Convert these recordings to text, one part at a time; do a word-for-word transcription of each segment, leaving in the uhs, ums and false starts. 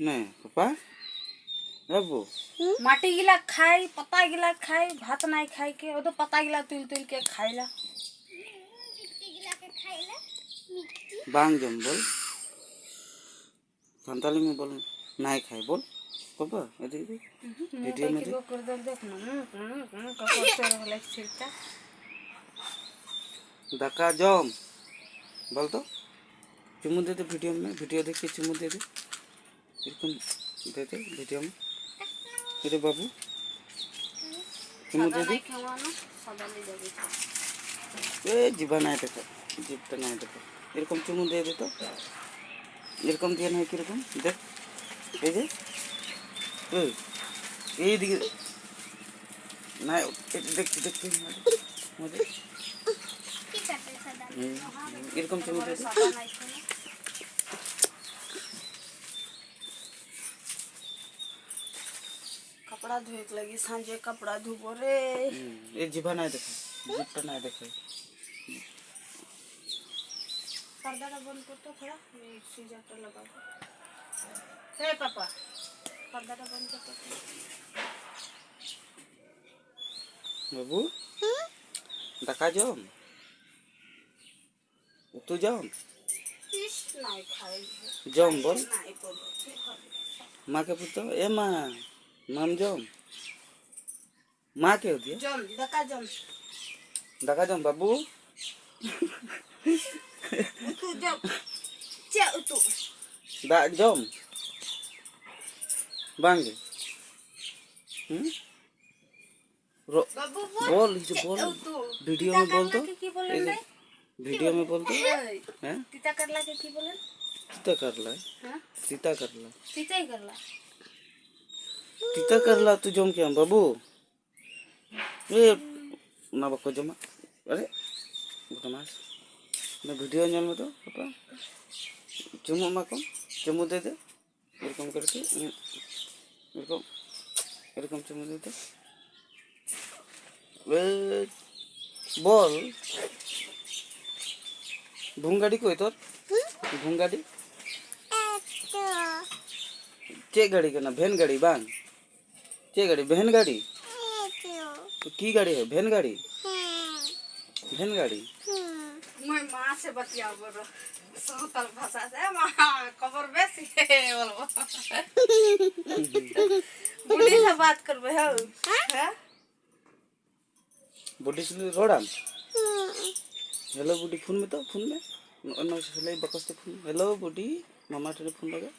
ᱦᱮᱸ, ᱯᱟᱯᱟ? ᱵᱟᱹᱵᱩ? ᱢᱟᱴᱤ ᱜᱤᱞᱟ ᱠᱷᱟᱭ, ᱯᱟᱛᱟ ᱜᱤᱞᱟ ᱠᱷᱟᱭ, ᱵᱷᱟᱛ ᱱᱟᱭ ᱠᱷᱟᱭ ᱠᱮ, ᱚᱫᱚ ᱯᱟᱛᱟ ᱜᱤᱞᱟ ᱛᱩᱞ ᱛᱩᱞ ᱠᱮ ᱠᱷᱟᱭᱞᱟ᱾ ᱵᱟᱝ ᱡᱚᱢ ᱵᱚᱞ᱾ ᱥᱟᱱᱛᱟᱞᱤ ᱢᱮ ᱵᱚᱞ᱾ ᱱᱟᱭ ᱠᱷᱟᱭ ᱵᱚᱞ᱾ ᱯᱟᱯᱟ, ᱮᱫᱤ, ᱮᱫᱤ᱾ ᱵᱷᱤᱰᱤᱭᱳ ᱢᱮ ᱮᱫᱤ᱾ ᱫᱟᱠᱟ ᱡᱚᱢ᱾ ᱵᱚᱞ ᱛᱚ᱾ ᱪᱩᱢᱩ ᱫᱮ ᱫᱮ, ᱵᱷᱤᱰᱤᱭᱳ ᱢᱮ, ᱵᱷᱤᱰᱤᱭᱳ ᱫᱮᱠᱷᱤ, ᱪᱩᱢᱩ ᱫᱮ ᱫᱮ᱾ এরকম দে দে, ভিডিও মে। এরে বাবু। চুমু দে দে। এ, জিভা নাই দেখা। জিভটা নাই দেখা। এরকম চুমু দিয়ে দে তো। এরকম দিয়ে নয় কিরকম? দেখ। এই যে। এই, এইদিকে। না, এই দেখছি, দেখছি। মজা। হুম, এরকম চুমু দিয়ে দে। कपड़ा धोए के लगी, सांझे कपड़ा धोबो रे। हम्म, ये जिभा नहीं देखो, जिभा नहीं देखो। पर्दा टा बंद कर तो थोड़ा, ये सीजर टा लगा दो। हे पापा, पर्दा टा बंद कर तो थोड़ा। ᱵᱟᱹᱵᱩ, ᱫᱟᱠᱟ ᱡᱚᱢ᱾ ᱩᱛᱩ ᱡᱚᱢ? ᱤᱥ, ᱱᱟᱭ ᱠᱷᱟᱭ᱾ ᱡᱚᱢ ᱵᱚᱞ᱾ ᱱᱟᱭ ᱠᱚ᱾ ᱢᱟ ᱠᱮ ᱯᱩᱛᱚ, ᱮ ᱢᱟ, ᱢᱟᱢ ᱡᱚᱢ? ᱢᱟ ᱠᱮ ᱩᱛᱩ? ᱡᱚᱢ, ᱫᱟᱠᱟ ᱡᱚᱢ᱾ ᱫᱟᱠᱟ ᱡᱚᱢ ᱵᱟᱹᱵᱩ᱾ ᱩᱛᱩ ᱡᱚᱢ᱾ ᱪᱮᱫ ᱩᱛᱩ? ᱫᱟᱜ ᱡᱚᱢ? ᱵᱟᱝ ᱜᱮ? ᱦᱩᱸ? रो-, बाबू, बोल। बोल, ये जो चेक बोल। तो तू। वीडियो में बोल तो। की बोले ये जो रे? वीडियो में बोल तो। ओए, हैं? तीता करला के की बोले? तीता करला। हाँ? तीता करला। तीता ही करला। तीता करला तू जम के हम बाबू। ए, ना बको जमा। अरे, बदमाश। मैं वीडियो ᱧᱮᱞ ᱢᱮ ᱛᱚ, ᱯᱟᱯᱟ। ᱪᱩᱢᱩ ᱮᱢᱟ ᱠᱚᱢ, ᱪᱩᱢᱩ ᱫᱮ ᱫᱮ। এরকম করে তুই, উম, এরকম, এরকম চুমু দিতে। এ, বল। ভুঙাডি কই তোর? হুম? ভুঙাডি? এত। ᱪᱮᱫ ᱜᱟᱹᱰᱤ ᱠᱟᱱᱟ? ᱵᱷᱮᱱ ᱜᱟᱹᱰᱤ ᱵᱟᱝ? ᱪᱮᱫ ᱜᱟᱹᱰᱤ? ᱵᱷᱮᱱ ᱜᱟᱹᱰᱤ? ᱛᱚ ᱠᱤ ᱜᱟᱹᱰᱤ ᱦᱮ? ᱵᱷᱮᱱ ᱜᱟᱹᱰᱤ? ᱵᱷᱮᱱ ᱜᱟᱹᱰᱤ? ᱢᱟᱹᱭ ᱢᱟ ᱥᱮ ᱵᱟᱛᱤᱭᱟ ᱵᱚᱨᱚ ᱥᱟᱱᱛᱟᱲ ᱵᱷᱟᱥᱟ ᱥᱮ ᱢᱟ ᱠᱷᱚᱵᱚᱨ ᱵᱮᱥ ᱦᱮ ᱵᱚᱞᱵᱚ᱾ ᱵᱩᱰᱷᱤ ᱥᱮ ᱵᱟᱛ ᱠᱚᱨᱵᱮ ᱦᱮ? ᱦᱮ? ᱵᱩᱰᱷᱤ ᱥᱟᱞᱟᱜ ᱨᱚᱲᱟᱢ? ᱦᱮᱞᱳ ᱵᱩᱰᱷᱤ, ᱯᱷᱳᱱ ᱢᱮ ᱛᱚ, ᱯᱷᱳᱱ ᱢᱮ᱾ ᱱᱚᱜᱼᱚᱭ ᱱᱚᱣᱟ ᱥᱤᱞᱟᱹᱭ ᱵᱟᱠᱚᱥ ᱛᱮ ᱯᱷᱳᱱ ᱢᱮ᱾ ᱦᱮᱞᱳ ᱵᱩᱰᱷᱤ, ᱢᱟᱢᱟ ᱴᱷᱮᱱ ᱯᱷᱳᱱ ᱞᱟᱜᱟ᱾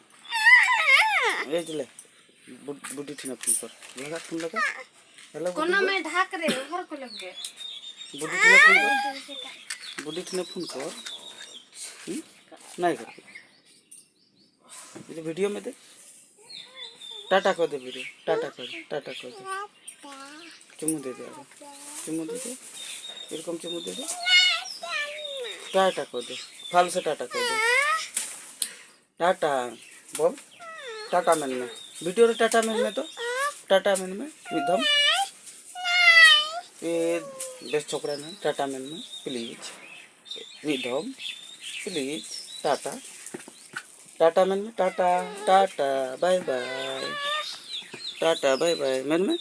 ᱮᱭ ᱪᱮᱞᱮ, ᱵᱩᱰ-, ᱵᱩᱰᱷᱤ ᱴᱷᱮᱱ ᱯᱷᱳᱱ ᱠᱚᱨ᱾ ᱞᱟᱜᱟ, ᱯᱷᱳᱱ ᱞᱟᱜᱟ᱾ ᱦᱮᱞᱳ ᱵᱩᱰᱷᱤ ᱠᱚᱱᱟ ᱠᱚᱨ᱾ ᱢᱮ ᱰᱷᱟᱠ ᱨᱮ, ᱦᱚᱨ ᱠᱚ ᱞᱟᱹᱜᱤᱫ᱾ ᱵᱩᱰᱷᱤ ᱴᱷᱮᱱ ᱯᱷᱳᱱ ᱠᱚᱨ᱾ ᱵᱩᱰᱷᱤ ᱴᱷᱮᱱ ᱯᱷᱳᱱ ᱠᱚᱨ᱾ ᱦᱩᱸ? ᱱᱟᱭ ᱠᱚᱨ᱾ ᱫᱤᱫᱤ, ᱵᱷᱤᱰᱤᱭᱳ ᱢᱮ ᱫᱮ᱾ ᱴᱟᱴᱟ ᱠᱚ ᱫᱮ ᱵᱷᱤᱰᱤᱭᱳ, ᱴᱟᱴᱟ ᱠᱚ ᱫᱮ, ᱴᱟᱴᱟ ᱠᱚ ᱫᱮ᱾ ᱪᱩᱢᱩ ᱫᱮ ᱫᱮ, ᱟᱨᱚ ᱪᱩᱢᱩ ᱫᱮ ᱫᱮ᱾ ᱮᱨᱚᱠᱚᱢ ᱪᱩᱢᱩ ᱫᱮ ᱫᱮ᱾ ᱴᱟᱴᱟ ᱠᱚ ᱫᱮ᱾ ᱯᱷᱟᱞ ᱥᱮ ᱴᱟᱴᱟ ᱠᱚ ᱫᱮ᱾ ᱴᱟᱴᱟ᱾ ᱵᱚᱞ᱾ ᱴᱟᱴᱟ ᱢᱮᱱ ᱢᱮ᱾ ᱵᱷᱤᱰᱤᱭᱳ ᱨᱮ ᱴᱟᱴᱟ ᱢᱮᱱ ᱢᱮ ᱛᱚ᱾ ᱴᱟᱴᱟ ᱢᱮᱱ ᱢᱮ ᱢᱤᱫ ᱫᱷᱟᱣ᱾ ᱮ, ᱵᱮᱥ ᱪᱷᱚᱠᱲᱟ ᱢᱮ, ᱴᱟᱴᱟ ᱢᱮᱱ ᱢᱮ, ᱯᱞᱤᱡᱽ᱾ ᱢᱤᱫ ᱫᱷᱟᱣ, ᱯᱞᱤᱡᱽ, ᱴᱟᱴᱟ᱾ ᱴᱟᱴᱟ ᱢᱮᱱ ᱢᱮ, ᱴᱟᱴᱟ, ᱴᱟᱴᱟ, ᱵᱟᱭ ᱵᱟᱭ᱾ ᱴᱟᱴᱟ, ᱵᱟᱭ ᱵᱟᱭ ᱢᱮᱱ ᱢᱮ᱾